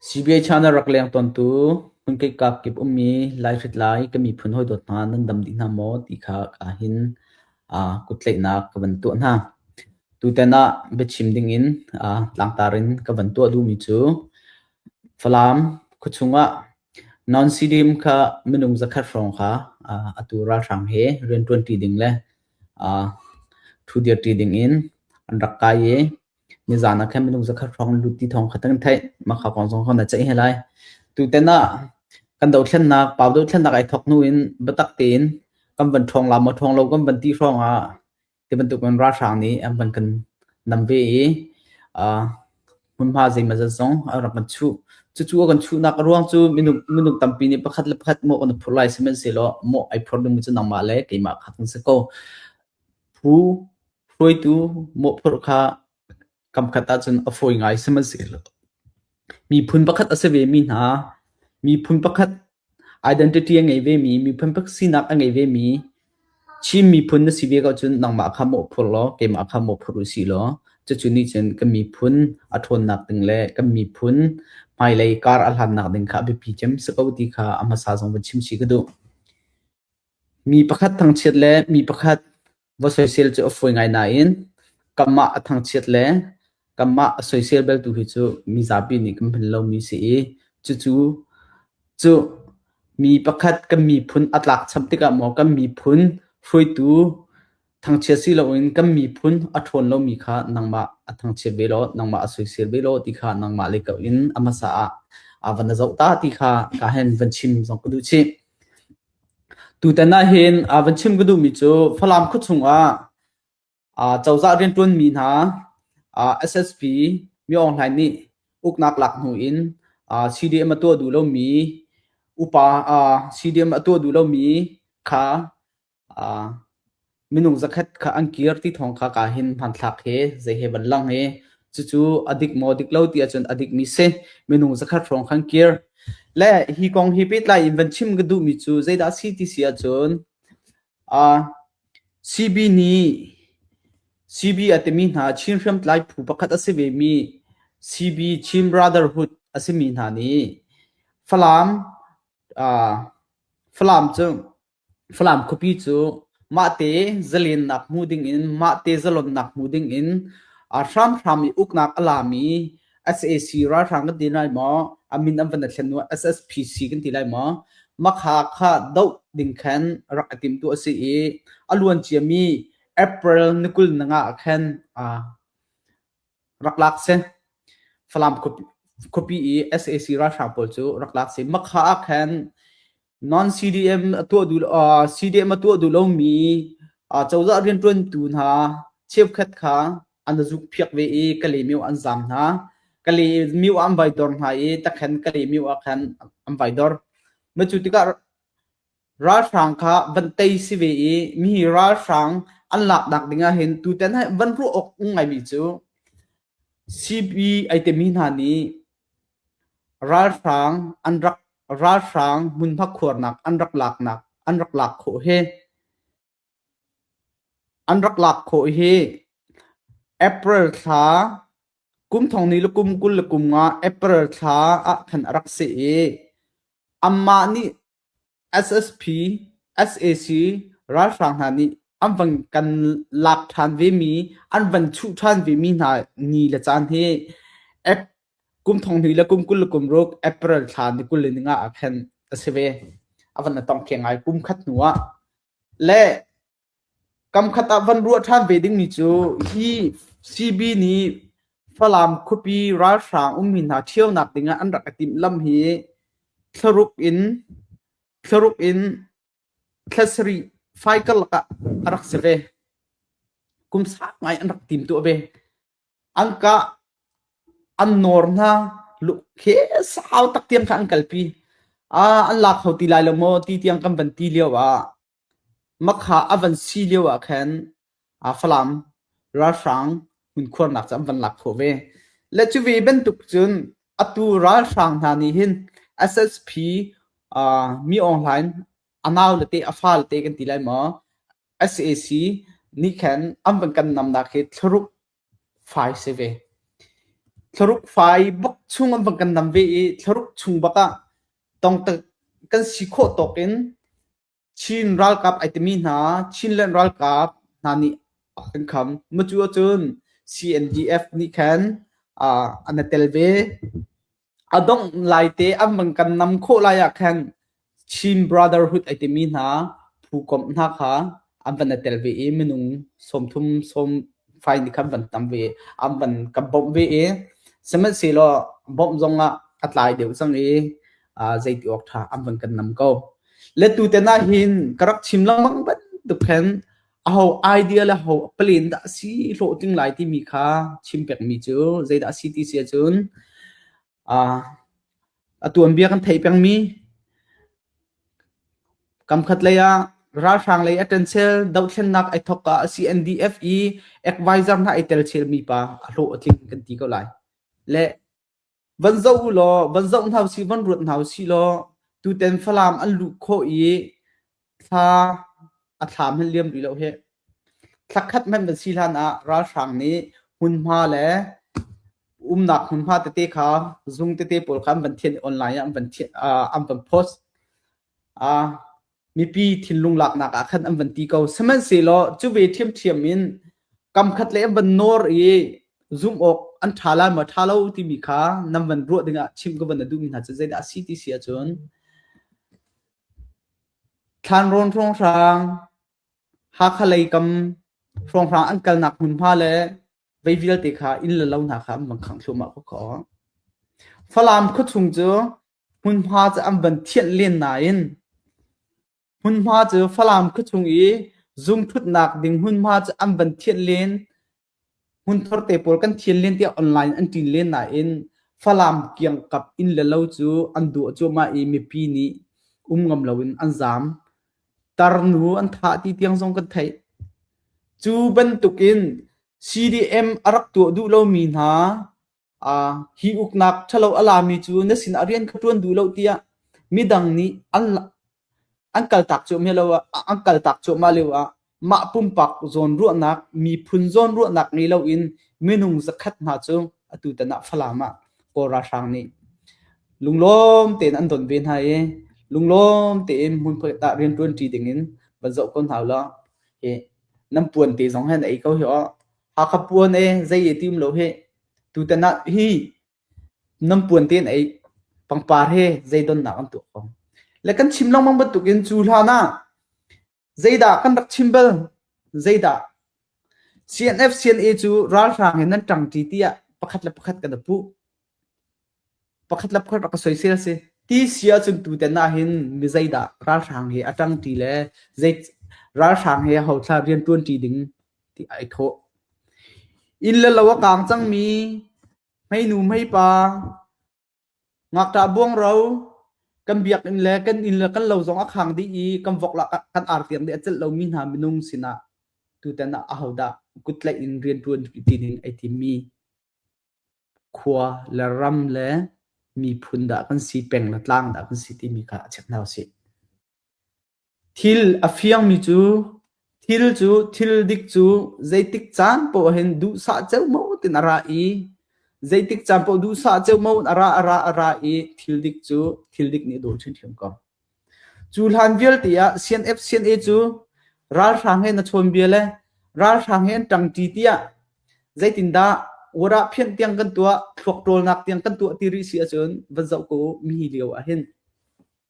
CBA channel rak leng tawntu hmunkip kip ummi Laihritlai ka miphun hawidawt hna nan dam dih hna maw ti kha ka hin kuttlaihnak ka van tuah hna. Tutan ah biachim dingin tlangtar in ka van tuah duhmi cu Falam khuachung ah non-CDM kha minung zakhat hrawng kha atu ralhrang he rianṭuanṭi ding le ṭhudirṭi dingin an rak kai i Nizaan ah khan minung zakhat hrawng lut ti thawng kha kan theih. Mah kha kong zong kha na ceih he lai. Tutan ah kan dothlennak, pau dothlennak ai thawk hnu in biatak tein kan van ṭhawng la maw ṭhawng lo kan van ti hrawng ah ti bantuk in ralhrang nih an van kan nam ve i hmunhma zeimawzat zong an rak kan chuh. Cucu a kan chuhnak a ruang cu minung, minung tampi nih pakhat le pakhat mawh kan i phur lai sihmanhsehlaw mawh ai phur dingmi cu nangmah le keimah kha kan si ko. Phu hruaitu mawhphurh kha kamkhat ahcun a fawi ngai sihmanhsehlaw miphun pakhat a si vemi hna, miphun pakhat identity a ngei vemi, miphun pakhat sinak a ngei vemi Chin miphun na si ve ko cun nangmah kha mawhphur law keimah kha mawhphur usih law cucu nih cun kan miphun a ṭhawnnak ding le kan miphun hmailei kar a hlannak ding kha a biapi cem si ko ti kha a hmasa zong van chim chih ka duh. Mi pakhat thangchiat le mi pakhat va soisel cu a fawi ngai nain kanmah a thangchiat le kanmah a soisel beltu hi cu mizapi nih kan hman lomi si i cucu cu mi pakhat kan miphun a tlakcham tikah maw kan miphun hruaitu thangchiat si loin kan miphun a ṭhawn lomi kha nangmah a thangchiat ve law nangmah a soisel ve law ti kha nangmah lei ko in a hmasa ah a van na zoh ta ti kha ka hen van chim zong ka duh chih. Tutan ahhin van chim ka duhmi cu Falam khuachung ah cozah rianṭuanmi hna SSP Myo Aung Hlaing nih uknak lak hnu in CDM a tuah duh lomi upa CDM a tuah duh lomi kha Minung zakhat kha an kir ti thawng kha ka hin hmanthlak he zei he van lang i cucu a dik maw dik lo ti ahcun a dikmi si. Minung zakhat hrawng khan kir. Le hi kong hi pehtlai in van chim ka duhmi cu zeidah a si ti si ahcun uh, CB nih CB a timi hna Chin hriamtlai phu pakhat a si vemi CB Chin Brotherhood a simi hna nih Falam uh, Falam cu Falam khuapi cu mahte zalennak hmu dingin, mahte zalonnak hmu dingin hramhram i uknak a lami sac ralhrang kan ti lai maw, a min an van i thlen hnu ah SSPC kan ti lai maw, makha kha doh ding khan rak i timhtuah a si i a luan ciami April ni 20 ni nga ah khan rak lak si. Falam khuapi i sac ralhrang pawl cu rak lak si. Makha ah khan non-CDM a tuah duh CDM a tuah duh lomi cozah rianṭuantu hna cheukhat kha an zukphiak ve i Kalaymyo an zaam hna. Kalaymyo ah an vai dor hna i takhen Kalaymyo ah khan an vai dor. Mah cu tikah Ralhrang kha van tei si ve i mi ralhrang an laknak ding ah hin tutan hi van ruah awk um ngaimi cu CB ai timi hna nih ralhrang an rak ralhrang hmunhma khuarnak an rak laknak an rak lak khawh hi an rak lak khawh hi April thla kum thong ni le kum 20 le kum nga April thla ah khan a rak si i Amah nih SSP, sac ralhrang hna nih an van kan lak ṭhan vemi, an van chuh ṭhan vemi hna ni le caan hi kum thong hnih le kum 20 le kum ruk April thla ni 20 le ni nga ah khan a si ve. A van a tong kheng ngai kum khat hnu ah. Le Kamkhat ah van ruah ṭhan ve dingmi cu hi CB nih Falam khuapi ralhrang ummi hna ṭhionak dingah an rak i timhlamh hi thlaruk in thlaruk in thla sarih fai karlak ah a rak si ve. Kum sau ngai an rak timtuah ve. An kah, an nawr hna, khi sau tak tiang kha an kalpi. Ah, an lak kho ti lai lo maw ti tiang kan van ti lio ah Makha a van si lio ah khan Falam ralhrang hmunkhuarnak cu an van lak khawh ve. Le cu ve bantuk cun atu ralhrang hna nih hin SSP Mi Aung Hlaing a nau le te a fa le te kan ti lai maw sac nih khan an van kan namnak hi thlaruk fai si ve. Thlaruk fai bak chung an van kan nam ve i thlaruk chung bak ah tongtak kan si khawh tawk in Chin ralkap ai timi hna Chinland ralkap hna nih a kan kham. Macu ahcun CNDF nih khan an i tel ve. A dongh lai te an van kan nam khawh lai ah khan Chin Brotherhood ai timi hna phu komh hna kha an van i tel ve i minung 30 sawm fai nih khan van tam ve an van kan bawmh ve i sihmanhsehlaw bawmh zong ah a tlai deuh cang i zeiti awk ṭha an van kan nam ko. Le tuten ah hin ka rak chim lengmang bantuk khan aho idea le ho plan dah a si hlawhtling lai timi kha chim pekmi cu zeidah a si ti si ahcun a tuanbia kan theih pengmi kamkhat lei ah ralhrang lei a ṭan chel dohthlennak ai thawk ah CNDF i advisor hna ai tel chelmi pa a hlawh a tling kan ti ko lai. Le Van zoh u law, van zoh hna usih, van ruat hna usih law, tuten Falam an luh khawh i thla a thlam hmanh liam rih lo hih. Thla khat hmanh van si hlan ah ralhrang nih hmunhma le umnak hmunhma tete kha zung tete pawl kha an van thianh i online ah an van thianh, uh, an van post. Uh, mipi thinlung laknak ah khan an van ti ko. Sihmanhsehlaw cu ve ṭhiamṭhiam in kamkhat le an van nawr i zumh awk an ṭha lai maw ṭha lo timi kha nan van ruah dingah chimh ka van na duhmi hna cu zeidah a si ti si ahcun Thlanrawn hrawnghrang Hakha lei kam hrawnghrang an kalnak hmunhma le vei vialte kha inn le lo hna kha an van khangh thluahmah ko kho. Falam khuachung cu Hmunhma cu an van thianh len nain hmunhma cu Falam khuachung i zungṭhutnak ding hmunhma cu an van thianh len. Hmunthur te pawl kan thian len tiah online an ṭin len nain Falam kiangkap inn le lo cu an duah cuahmah i mipi nih um ngam loin an zaam. Tarnu an thah ti tiang zong kan theih. Cu bantukin CDM a rak tuah duh lomi hna Hi uknak ṭhalo a lami cu na sinah rian ka ṭuan duh lo tiah midang nih an kaltak cuahmah lo ah an kaltak cuahmah lioah mah pumpak zawnruahnak, miphun zawnruahnak ngei loin minung zakhat hna cu atutan ah Falam ah Kawl ralhrang nih lunglawm tein an don ve hna i lunglawm tein hmunphiat ah rianṭuanṭi dingin van zoh ko hna ulaw hi nan puan te zong hin ei ko hi aw. Hakha puan e zei e ti um lo hi. Tutan ah hi nan puan tein ei pangpar he zei donnak an tuah ko. Le kan chim lengmang bantukin cu hlan ah zeidah kan rak chim bal? Zeidah? CNF CNA cu ralhrang in nan ṭangṭi tiah pakhat le pakhat kan i puh. Pakhat le pakhat rak ka soisel si. Ti si ahcun tutan ah hin mi zeidah ralhrang he a ṭangṭi le zei ralhrang he hothla rian ṭuanṭi ding ti ai thawh. Inn le lo a kaang cangmi hmeinu hmeipa ngakṭah buangro kan biakinn le kan inn le kan lo zong a khang dih i kan vok la kan ar tiang dih a celh lomi hna minung sinah tutan ah ahodah kuttlaih in rianṭuan ti ding ai timmi khua le ram le miphun dah kan si peng le tlang dah kan si timi kha a chek hna usih. Thil a fiangmi cu thil cu thil dik cu zeitik caan paoh hin duhsah ceomo tin a ra i zeitik caan paoh duhsah ceomo in a ra a ra a ra i thil dik cu thil dik nih a dawl ṭhiamṭhiam ko. Cu hlan vialte ah CNF CNA cu ralhrang he na chawnbia le ralhrang he an ṭangṭi tiah zeitindah warah phianh tiang kan tuah thluak ṭawlnak tiang kan tuah ti rih si ahcun van zoh ko u mihi lio ah hin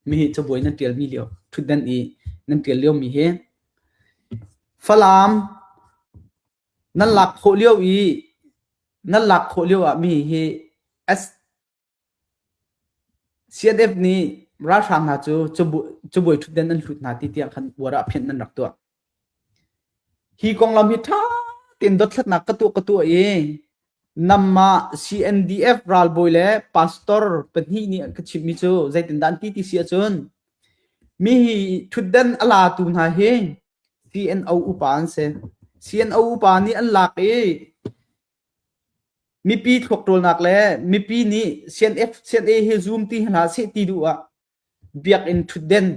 mihi cabuai nan ṭialmi lio ṭhutdan i nan ṭial liomi hi Falam nan lak khawh lio i nan lak khawh lio ah mi hi S CNF nih ralhrang hna cu cabuai ṭhutdan an hlut hna ti tiang khan uar ah phianh nan rak tuah. Hi konglam hi ṭha tein dothlatnak ka tuah ka tuah i namah CNDF ralbawi le pastor pahnih nih an ka chimhmi cu zeitindah an ti ti si ahcun mi hi ṭhutdan a latu hna hi CNO upa an si. CNO upa nih an lak i Mipi thluak ṭawlnak le mipi nih CNF CNA hi zum ti hna seh ti duh ah biakinn ṭhutden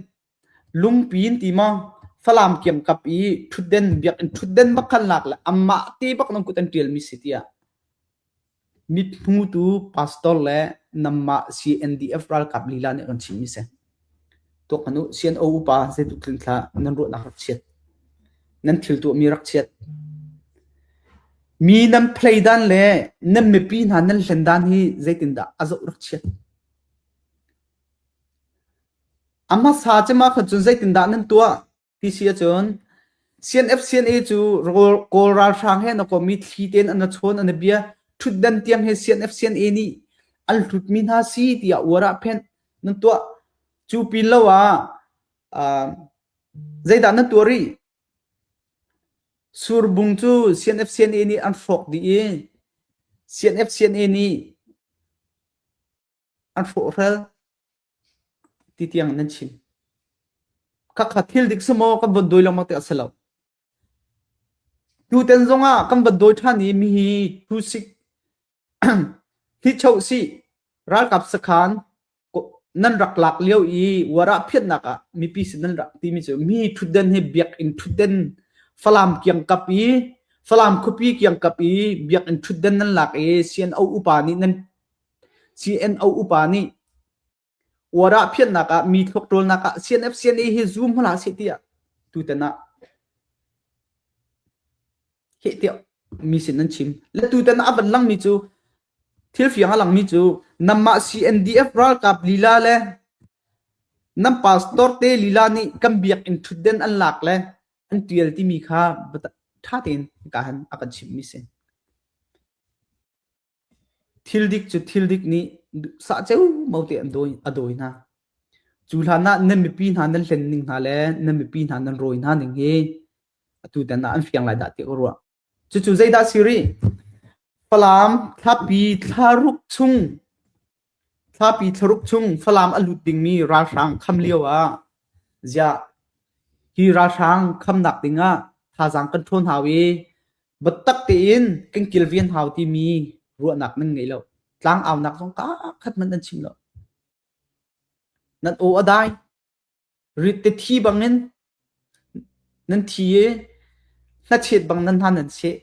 lungpi in ti maw Falam kiangkap i ṭhutden biakinn ṭhutden bak khan lak le amah te bak nan kut an ṭialmi si tiah. Mithmutu pastor le nanmah CNDF ralkap lila nih kan chimmi si. Tuak hmanh u, CNO upa zeitluk tlin thla nan ruahnak rak chiat. Nan thil tuahmi rak chiat. Mi nan play dan le nan mipi hna nan hlen dan hi zeitindah a zoh rak chiat. A hmasa cem ah khan cun zeitindah nan tuah ti si ahcun CNF CNA cu Kawl ralhrang he an kawm i thli tein an chawn an bia ṭhutdan tiang he CNF CNA nih an hlutmi hna si tiah uar ah phenh nan tuah. Cu pin lo ah zeidah nan tuah rih? Surbung cu CNF CNA nih an hrawk dih i CNF CNA nih an hrawhral ti tiang nan chim. Khakha thil dik si maw kan von dawi lengmang ti a si lo. Tuten zongah kan van dawi ṭhan i mi hi thu-sik hi si ralkap sakhan nan rak lak lio i warah phiatnak ah mipi sin nan rak timi cu mi ṭhutden hi biakinn ṭhutden Falam kiangkap i Falam khuapi kiangkap i biakinn ṭhutden nan lak i CNO upa nih nan CNO upa nih uarah phiatnak ah mi thluak ṭawlnak ah CNF CNA hi zum hlah seh tiah tutan ah heh tiah mi sin nan chim. Le tutan ah a van langmi cu thil fiang a langmi cu nanmah CNDF ralkap lila le nan pastor te lila nih kan biakinn ṭhutden an lak le an ṭial timi kha ṭha tein ka han a kan chimhmi si. Thil dik cu thil dik nih sah ceomo te an dawi, a dawi hna. Cu hlan ah nan mipi hna nan hlen ning hna le nan mipi hna nan rawi hna ning hi atu tan ah an fiang lai dah ti ka ruah. Cucu zeidah si rih? Falam thlapi thlaruk chung Thlapi thlaruk chung Falam a lut dingmi ralhrang kham lio ah ziah hi ralhrang khamnak dingah thazaang kan ṭhawn hau i biatak tein kan kilven hau timi ruahnak nan ngei lo. Tlangaunak zong kaa khat hmanh nan chim lo. Nan aw a dai. Rit te thi bangin nan thi i hnachet bang nan hna nan seh.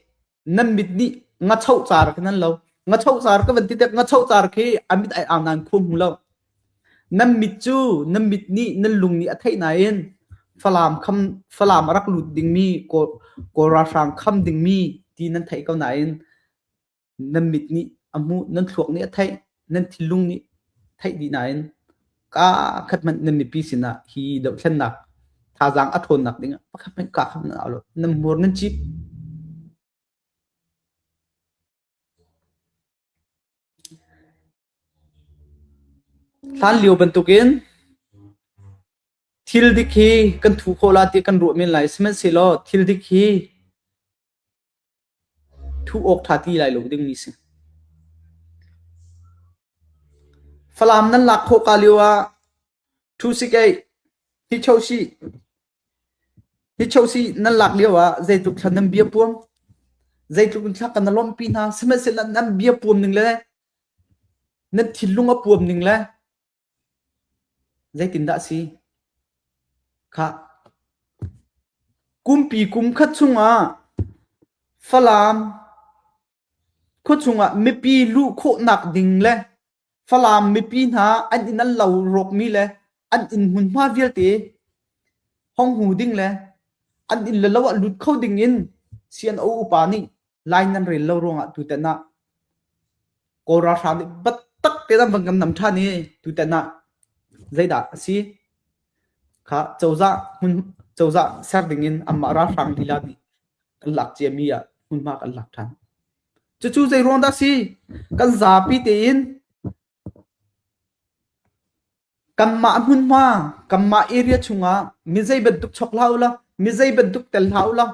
Nan mit nih ngachoh car khi nan lo. Ngachoh car ka van ti tik ngachoh car khi a mit ai au nain khua hmu lo. Nan mit cu nan mit nih nan lung nih a theih nain Falam kham Falam a rak lut dingmi Kawl, Kawl ralhrang kham dingmi ti nan theih ko nain nan mit nih a hmuh, nan thluak nih a theih, nan thinlung nih theih dih nain kaa khat hmanh nan mipi sinah hi dohthlennak thazaang a ṭhawnnak ding ah pakhat hmanh kaa khat nan au lo. Nan hmur nan cip. Hlan lio bantukin thil dik hi kan thu khawh la ti kan ruah men lai. Sihmanhsehlaw thil dik hi Thuh awk ṭha ti lai lo dingmi si. Falam nan lak khawh ka lio ah thu si keih, hi cho si, hi cho si nan lak lio ah zeitluk thla nan bia puam, zeitluk in thla kan na lawmhpi hna, sihmanhsehlaw nan bia puam ning le nan thinlung a puam ning le Zeitindah a si? Khah! Kumpi kum khat chungah Falam khua chungah mipi luh khawhnak ding le Falam mipi hna an inn an lo rawkmi le an inn hmunhma vialte hong hmu ding le an inn le lo ah lut kho ding in CNO upa nih lai nan rel lo ruangah tutan ah Kawl ralhrang nih biatak tein an van kan nam ṭhan i tutan ah zeidah a si? Kha cozah hmun cozah ser ding in anmah ralhrang lila nih kan lak ciami ah hmunhma kan lak ṭhan. Cucu zei ruang dah a si? Kan zapi tein kanmah hmunhma, kanmah area chungah mi zei bantuk chok hlah u law, mi zei bantuk tel hlah u law,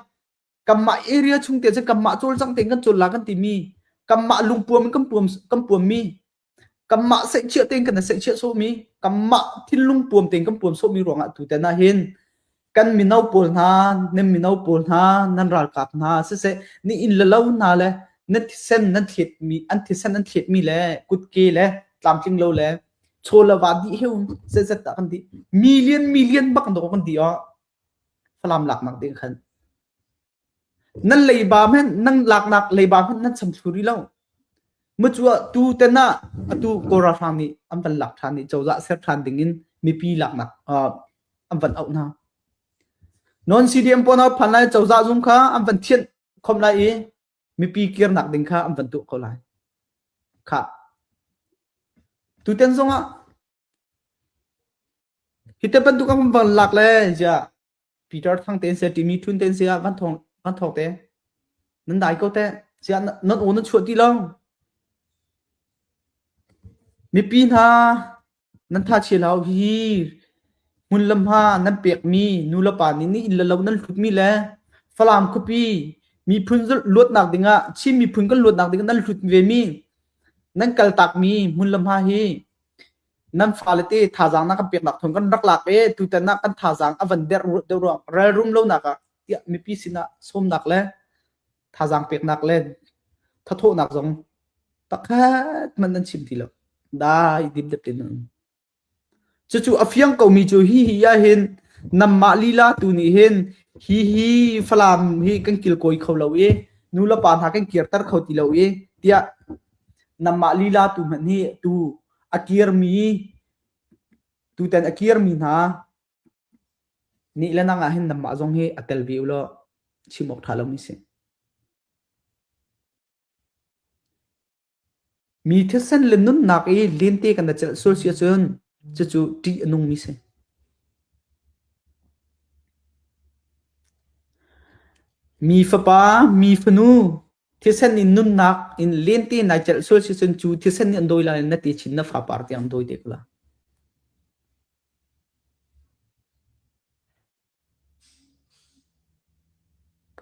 kanmah area chung te cun kanmah cawlcang tein kan cawl la kan timi kanmah lungpuam in kan puam kan puammi kanmah seihchiah tein kan seihchiah sawhmi kanmah thinlung puam tein kan puam sawhmi ruangah tutan ah hin kan mino pawl hna nan mino pawl hna nan ralkap hna siseh ni inn le lo hna le nan thisen nan thletmi an thisen an thletmi le kutke le tlamtling lo le chaw le va dih heu zetzet dah kan dih million million bak dawh kan dih ah Falam laknak ding khan nan leiba hmanh nan laknak leiba hmanh nan cham thlu rih lo. Mucuah tu ten ah atu Kawl ralhrang nih an van lak ṭhan i cozah ser ṭhan ding in mipi laknak uh, an van auh hna. Non CDM pawl hna phan lai cozah zung kha an van thianh khom lai i mipi kirnak ding kha an van tuah ko lai. Khah. Tuten zongah hi te bantuk an van lak le ziah Peter Thang ten se timi Thun ten se ah van thong van thok te nan dai ko te ziah nan aw nan chuah ti lo mipi hna Nan tha chia hlah u, hihi hmun le hma nan pekmi nulepa nih nih inn le lo nan hlutmi le Falam khuapi miphun luatnak dingah Chin miphun kan luatnak dingah nan hlut vemi nan kaltakmi hmun le hma hi nan fale te thazaang na kan peknak thawng kan rak lak i tutan ah kan thazaang a van der deuh ruang relrum lonak ah tiah mipi sinah sawmnak le thazaang peknak le thathawhnak zong Pakhat hmanh nan chim ti lo. Dai dimdep tein nan um. Cucu a fiang komi cu hi hi ah hin nanmah lila tu nih hin hi hi Falam hi kan kilkawi kho lo i nu le pa hna kan kirter kho ti lo i tiah nanmah lila tu hmanh hi tu a kirmi tutan a kirmi hna nih le nang ah hin nanmah zong hi a tel ve u law chim awk ṭha lomi si. Mi thisen le nunnak i lente kan i celh sual si ahcun cucu ṭih a nungmi si. Mi fapa, mi fanu thisen in nunnak in lente nai celh sual si cun cu thisen nih an dawi lai na techin na fapar tiang dawi te ko lai.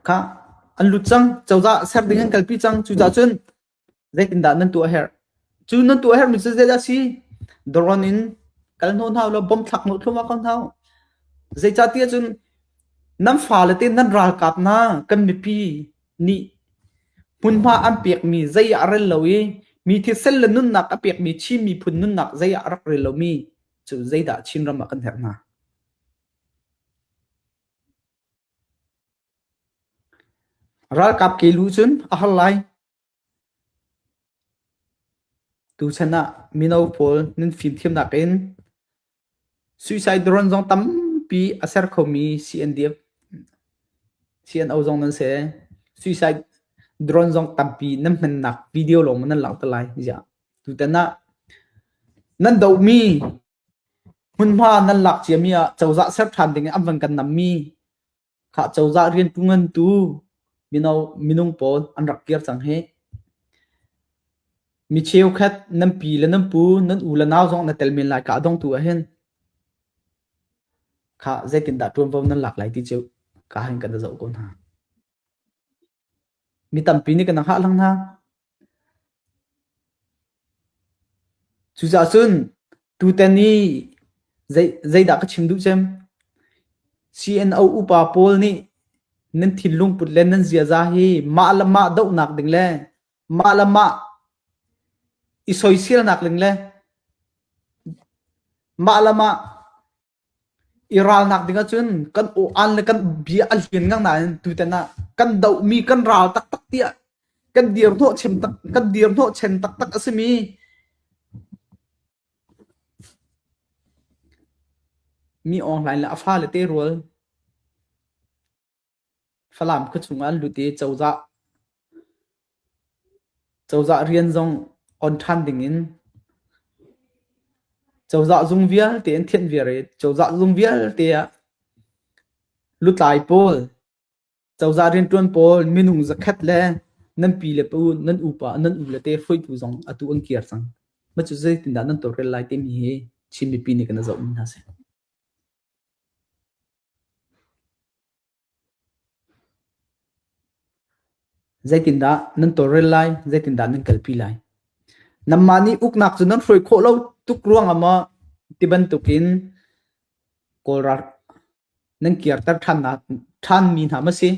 Kha an lut cang. Cozah ser ding an kalpi cang. Cucaah cun zeitindah nan tuah a herh? Cu nan tuah a herhmi cu zeidah a si? Drone in kal hnawh hna ulaw bomb thlak hnawh thluahmah ko hna u. Zeicahtiah cun nan fale te nan ralkap hna kan mipi nih hmunhma an pekmi zei ah a rel lo i mi thisen le nunnak a pekmi Chin miphun nunnak zei ah a rak rel lomi cu zeidah Chinram ah kan herh hna? Ralkap ke lu cun a har lai. Tuchan ah mino pawl nan fimthiamnak in suicide drone zong tampi a ser khomi CNDF, CNO zong nan si. Suicide drone zong tampi nan hmannak video lawng nan langhter lai. Ziah tutan ah nan dohmi Hmunhma nan lak ciami ah cozah ser ṭhan ding in an van kan nammi kha cozah rianṭuantu mino minung pawl an rak kir cang hih. Mi cheukhat nan pi le nan pu, nan u le nau zong na tel men lai ka dongtu ahhin kha zeitindah ṭuanvo nan lak lai ti cu ka hin kan zoh ko hna. Mi tampi nih kan hngah hlang hna. Cucaah cun tutan i zeidah ka chim duh cem? CNO upa pawl nih nan thinlung put le nan ziaza hi mah le mah dohnak ding le mah le mah i soiselnak ding le mah le mah I ralnak ding ahcun kan aw-an le kan bia a lian ngang nain tutan ah kan dohmi kan ral taktak tiah kan dir hnawh chem tak kan dir hnawh chen taktak a simi mi Aung Hlaing le a fale te rual Falam khuachung ah an lut i cozah cozah rian zong on ṭhan dingin cozah zung vialte an thianh viar i cozah zung vialte ah lutlai pawl, cozah rianṭuan pawl minung zakhat le nan pi le pu, nan upa, nan u le te hruaitu zong atu an kir cang. Mah cu zeitindah nan tawlrel lai timi hi Chin mipi nih kan i zohmi hna a si. Zeitindah nan tawlrel lai? Zeitindah nan kalpi lai? Nanmah nih uknak cu nan hruai khawh lo tuk ruangah maw ti bantukin Kawl ral nan kirter ṭhannak ṭhanmi hna maw si?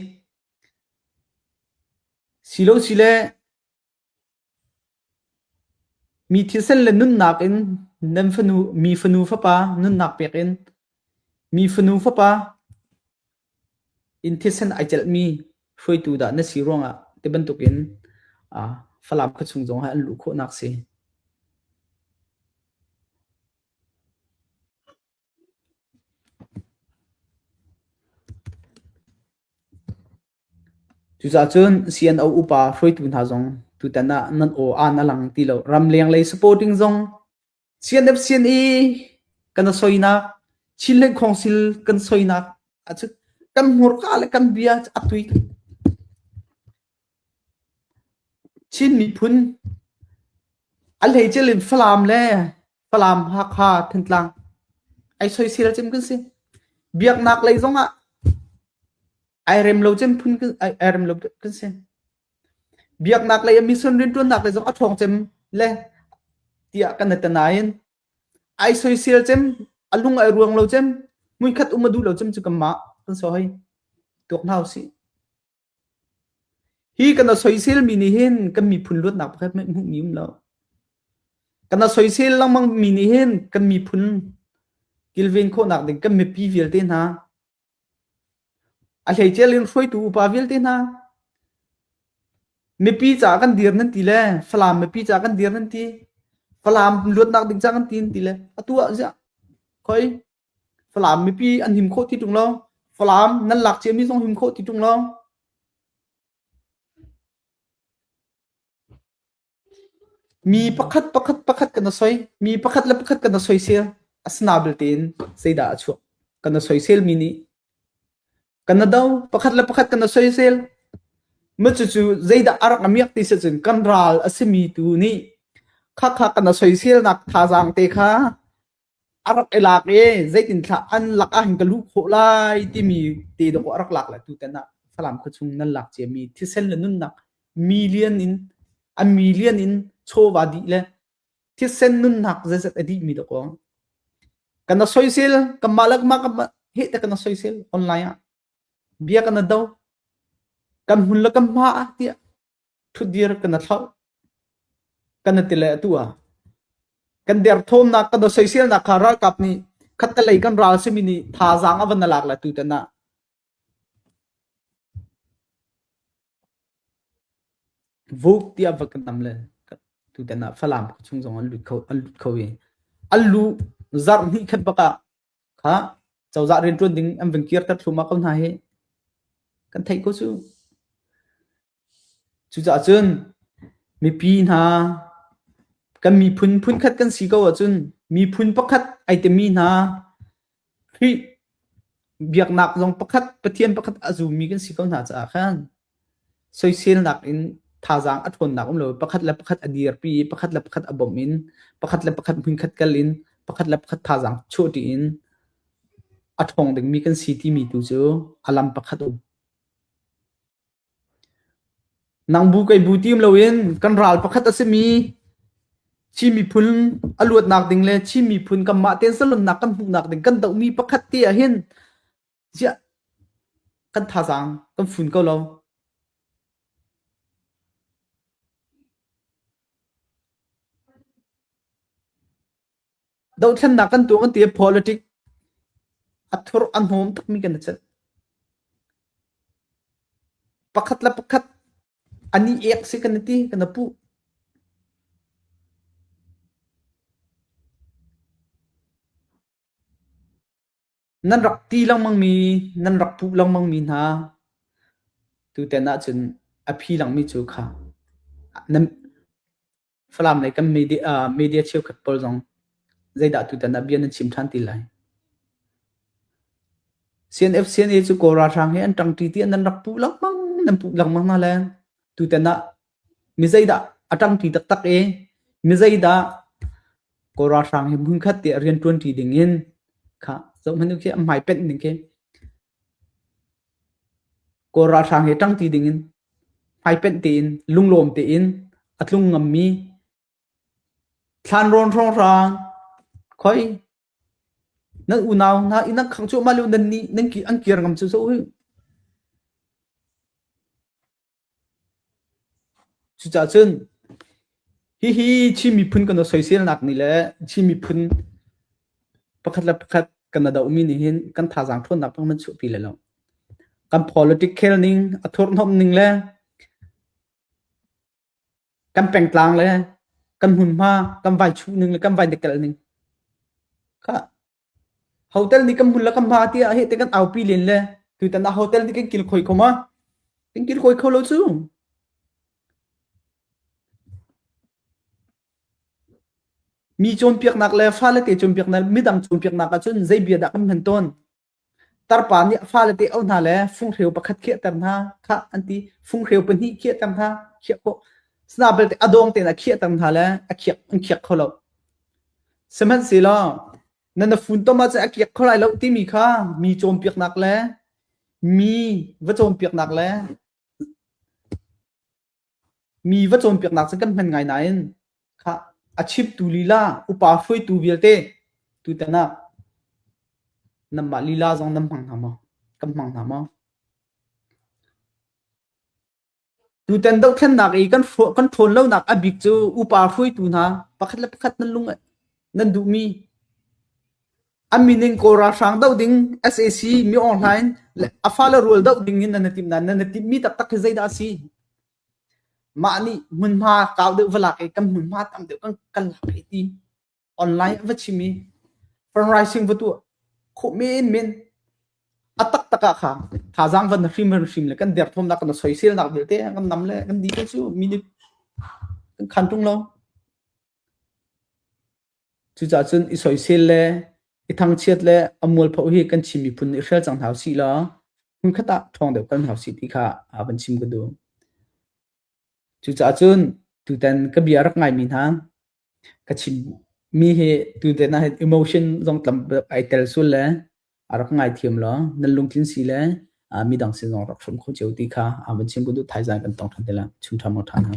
Silo sile Mi thisen le nunnak in nan fanu, mi fanu fapa nunnak pek in mi fanu fapa in thisen ai celhmi hruaitu dah na si ruangah ti bantukin uh, Falam khuachung zong ah an luh khawhnak si. Cucaah cun CNO upa hruaitu hna zong tutan ah nan aw aan a lang ti lo. Ramleng lei supporting zong CNF CNA kan soinak Chinland Council kan soinak ahcun kan hmurka le kan bia a tui. Chin miphun a hleice in Falam le Falam, Hakha, Thantlang ai soisel cem kan si. Biaknak lei zong ah ai rem lo cem phun ai rem lo kan si. Biaknak lei mission rianṭuannak lei zong a ṭhawng cem le tiah kan ti nain ai soisel cem a lung ai ruang lo cem hmunkhat um a duh lo cem cu kanmah kan so hoi tuak hna usih. Hi kan soisel mi nih hin kan miphun luatnak pakhat hmanh hmuhmi um lo. Kan soisel lengmang mi nih hin kan miphun kilven khawhnak ding kan mipi vialte hna a hleice in hruaitu upa vialte hna mipi caah kan dir nan ti le Falam mipi caah kan dir nan ti Falam luatnak ding caah kan ti nan ti le atu ah ziah khoi Falam mipi an him khawh ti ṭung lo Falam nan lak ciami zong him khawh ti ṭung lo Mi pakhat pakhat pakhat kan soi mi pakhat le pakhat kan soisel asina belte in zeidah a chuak kan soisel mi nih kan do pakhat le pakhat kan soisel ma cucu zeidah a rak amiak ti si cun kan ral a simi tu nih khakha kan soiselnak thazaang te kha a rak i lak i zeitin thlah an lak ah hin ka luh khawh lai timi te dawh a rak lak le tutan ah Falam khuachung nan lak ciami thisen le nunnak million in a million in chawva dih le thisen nunnak zeizat a dihmi dawh kan na soisel kanmah le kanmah kanmah heh te kan na soisel online ah bia kan na do kan hmun le kan hma ah tiah ṭhutdir kan thlauh kan ti le atu ah kan derthawmnak kan soiselnak kha ralkap nih khattelei kan ral simi nih thazaang a van na lak le tutan ah vuk tiah va kan nam le tutan ah Falam chung zong an lut kho an lut kho i an lu zarh hnih khat bak ah kha cozah rianṭuan ding an van kirter thluahmah ko hna hi kan theih ko cu. Cucaah cun mipi hna kan miphun phunkhat kan si ko ahcun miphun pakhat ai timi hna Khrih biaknak zong pakhat Pathian pakhat a zummi kan si ko hna caah khan soiselnak in thazaang a ṭhawnnak um lo pakhat le pakhat a dirpi i pakhat le pakhat a bawmh in pakhat le pakhat hmunkhat kal in pakhat le pakhat thazaang chuahṭi in a ṭhawng dingmi kan si timi tu cu a lam pakhat um. Nang bu kei bu tim loin kan ral pakhat a simi Chin miphun a luatnak ding le Chin miphun kanmah tein zalonnak kan hmuhnak ding kan dohmi pakhat te ah hin ziah kan thazaang kan fun ko lo. Dohthlennak kan tuah kan ti i politic a thur a hnawm tukmi kan i celh. Pakhat le pakhat an i ek si kan i ti, kan i puh. Nan rak ti lengmangmi, nan rak puh lengmangmi hna tutan ahcun a phi langmi cu kha nan Falam lei kan media, uh, media cheukhat pawl zong zeidah tutan ah bia nan chim ṭhan ti lai? CNF CNA cu Kawl ralhrang he an ṭangṭi ti nan rak puh lengmang nan puh lengmang hna le tutan ah mi zeidah a ṭangṭi taktak i mi zeidah Kawl ralhrang he hmunkhat te rian ṭuanṭi ding in kha zoh hmanh u khi a hmai penh ning khi Kawl ralhrang he ṭangṭi ding in hmaipenh tein lunglawm tein a tlung ngammi thlanrawn hrawnghrang khoi nan unau hna inn an khangh cuahmah lio nan nih nan an kir ngam cu zoh Cucaah cun hihi Chin miphun kan soiselnak nih le Chin miphun pakhat le pakhat kan dohmi nih hin kan thazaang ṭhawnnak bang nan chuahpi le lo. Kan politic khel ning, a thurhnomh ning le. Kan pengtlang le kan hmunhma kan vai chuh ning le kan vai kel ning. Kha hotel nih kan hmun le kan hma tiah heh te kan aupi len le tutan ah hotel nih kan kil khoi kho ma? Kan kil khoi kho lo cu. Mi cawnpiaknak le fale te cawnpiaknak midang cawnpiaknak ahcun zei bia dah kan hman tawn? Tarpa nih a fale te auh hna le funghreu pakhat khiahter hna khah an ti. Funghreu pahnih khiahter hna, khiah khawh. Sina belte a dawng tein a khiahter hna le a khiak an khiak kho lo. Sihmanhsehlaw nan na funtom ahcun a kiak kho lai lo timi kha mi cawnpiaknak le mi va cawnpiaknak le Mi va cawnpiaknak cu kan hman ngai nain khah a chimtu lila upa hruaitu vialte tutan ah nanmah lila zong nan hmang hna maw? Kan hmang hna maw? Tutan dohthlennak i kan kan ṭhawn lonak a bik cu upa hruaitu hna pakhat le pakhat nan lung nan duhmi A min in Kawl ralhrang doh ding sac mi Aung Hlaing le a fale rual doh ding in nan i timh nain nan i timhmi taktak hi zeidah a si? Mah nih hmunhma kau deuh va lak i kan hmunhma tam deuh kan kan lak i ti online va chim i fundraising va tuah khawh men men a taktak ah kha thazaang van hrim van hrim le kan derthawmnak kan soiselnak vialte kan nam le kan di te cu mi nih kan khan ṭung lo. Cucaah cun i soisel le i thangchiat le a mualpho hi kan Chin miphun nih hrial cang hna usih law hmunkhat ah ṭhawng deuh kal hna usih ti kha van chim ka duh. Cucaah cun tutan ka bia rak ngaimi hna ka chimmi hi tutan ah hin emotion zong tam ai tel sul le a rak ngaithiam law nan lungtlin si le midang sin zong rak hrawm kho cio ti kha van chim ka duh. Thaizang kan tong ṭhan te lai. Chung ṭha maw ṭha hna.